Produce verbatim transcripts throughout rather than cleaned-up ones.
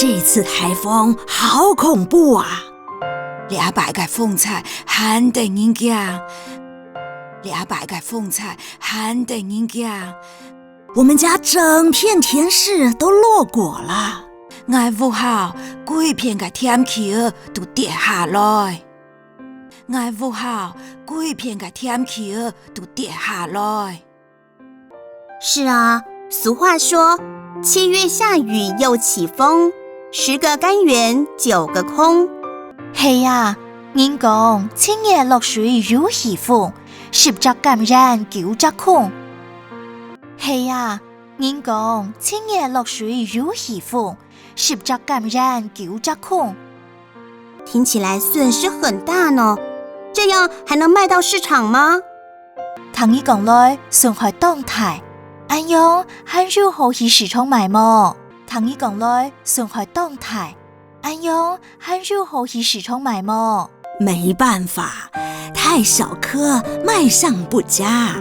這次颱風好恐怖啊！這擺个風災還得人驚，這擺个風災還得人驚。我們家整片甜柿都落果了，𠊎屋下歸片个甜柿都跌下來，𠊎屋下歸片个甜柿都跌下來。 是啊，俗话说，七月下雨又起风，十个甘愿九个空。係啊，人講七月落水又起風，十隻甘願九隻空。係啊，人講七月落水又起風，十隻甘願九隻空。 听起来损失很大呢，这样还能卖到市场吗？聽你講來損害當大，恁樣還有好去市場賣無？聽你講來損害當大，恁樣還有好去市場賣無？沒辦法，太小顆，賣相不佳。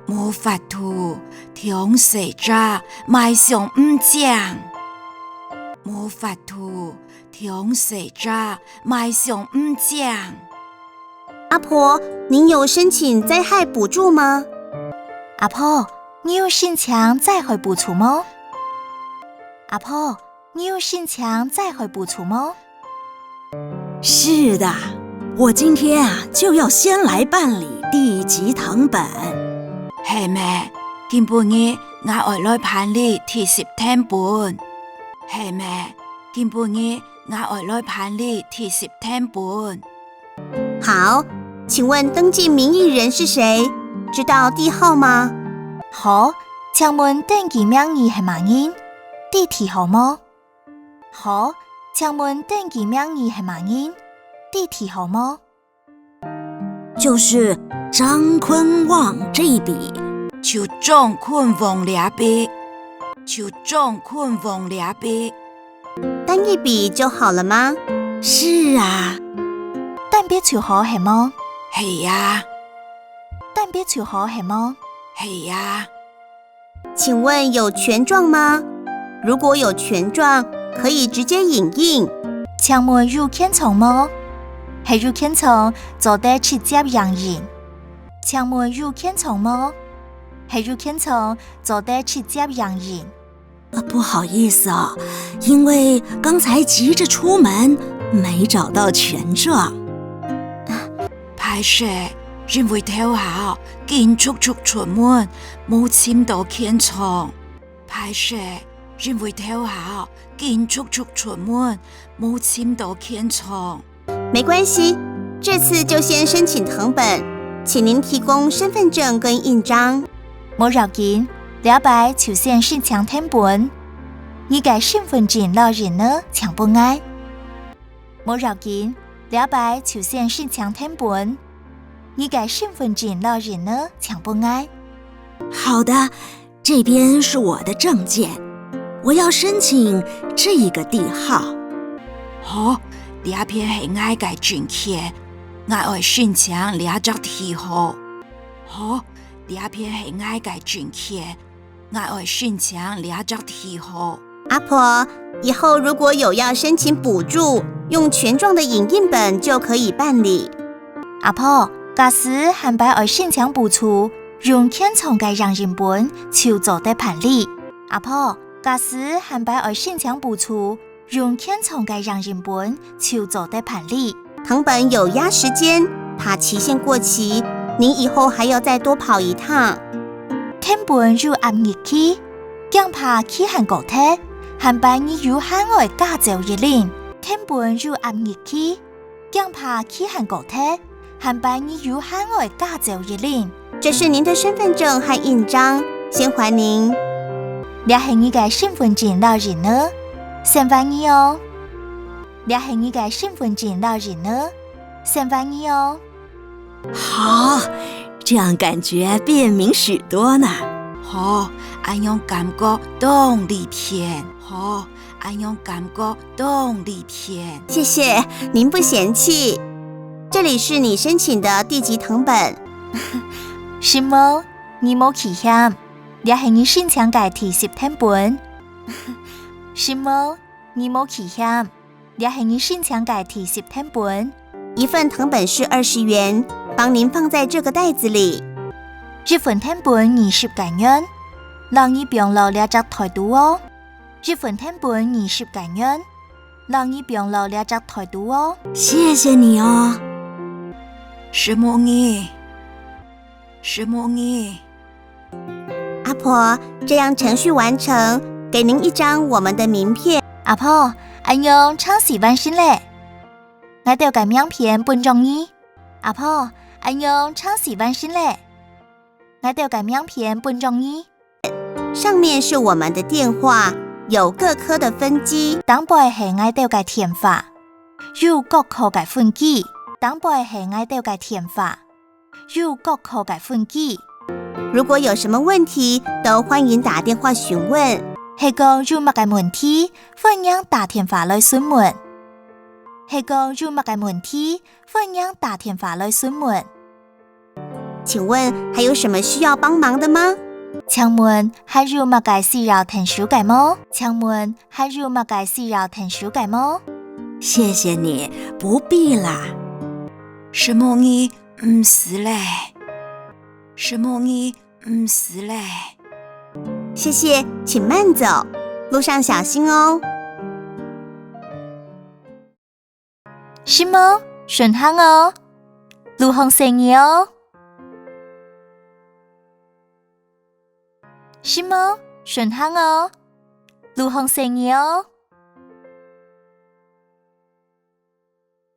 無法度，忒細隻，賣相毋靚。無法度， 忒細隻，賣相毋靚。阿婆，您有申请灾害补助吗？阿婆，你有申請災害補助無？阿婆，你有申請災害補助無？是的，我今天啊就要先来办理地籍誊本。係咩？今晡日𠊎愛來辦理地籍誊本。係咩？今晡日 𠊎愛來辦理地籍誊本。好，请问登记名义人是谁？知道地号吗？好，請問登記名義係麼人？知地號無？好，請問登記名義係麼人？知地號無？ 就是张坤旺这一笔。就张坤旺這筆，就张坤旺這筆。单一笔就好了吗？是啊。單筆就好係無？係啊。單筆就好係無？係啊。 请问有权状吗？如果有权状，可以直接影印。請問有權狀無？係有權狀，做得直接影印。請問有權狀無？係有權狀，做得直接影印。啊，不好意思哦，因為剛才急著出門，沒找到權狀。歹勢，因為頭下緊促促出門， 無尋到權狀。歹勢，因為頭下緊促促出門，無尋到權狀。沒關係，這次就先申請誊本，請您提供身分證跟印章。無要緊，這擺就先申請誊本。你个身分證摎印仔請分𠊎。無要緊，這擺就先申請誊本。你个身分證摎印仔請分𠊎。 好的，這邊是我的證件，我要申請這一個地號。好，這片係𠊎个證件，𠊎愛申請這隻地號。好，這片係𠊎个證件，𠊎愛申請這隻地號。 阿婆，以後如果有要申請補助，用權狀的影印本就可以辦理。阿婆，假使下擺愛申請補助，用權狀个影印本就做得辦理。阿婆，假使下擺愛申請補助，用權狀个影印本就做得辦理。 誊本有壓時間，怕期限過期，您以後還要再多跑一趟。誊本有壓日期，驚怕期限過忒，下擺你又還愛加走一輪。誊本有壓日期，驚怕期限過忒，下擺你又還愛加走一輪。這是您的身分證和印章，先還您。這係你个身分證摎印仔，先還你哦。 這係你个身分證摎印仔，先還你哦。好，這樣感覺便民許多呢。好，恁樣感覺當利便。好，恁樣感覺當利便。謝謝，您不嫌棄。這裡是你申請的地籍誊本。承蒙，你無棄嫌。這係你申請个地籍誊本。承蒙，你無棄嫌。這係你申請个第十等本。一份謄本是二十元，幫您放在這個袋子裡。一份謄本二十個銀，摎你放落這隻袋肚哦。一份謄本二十個銀，摎你放落這隻袋肚哦。謝謝你哦。承蒙你，承蒙你。阿婆，這樣程序完成，給您一張我們的名片。阿婆，恁樣程序完成了。𠊎兜个名片分著你。阿婆，恁樣程序完成了。𠊎兜个名片分著你。上面是我們的電話，有各科的分機。頂背係𠊎兜个電話，有各科个分機。頂背係𠊎兜个電話，有各科个分機。如果有什麼問題，都歡迎打電話詢問。係講有麼个問題，歡迎打電話來詢問。係講有麼个問題，歡迎打電話來詢問。請問還有什麼需要幫忙的嗎？請問還有麼个需要𢯭手个無？請問還有麼个需要𢯭手个無？謝謝你，不必啦。承蒙你，毋使咧。承蒙你，毋使咧。謝謝，請慢走，路上小心哦。承蒙，順行哦，路項細義哦。承蒙，順行哦，路項細義哦。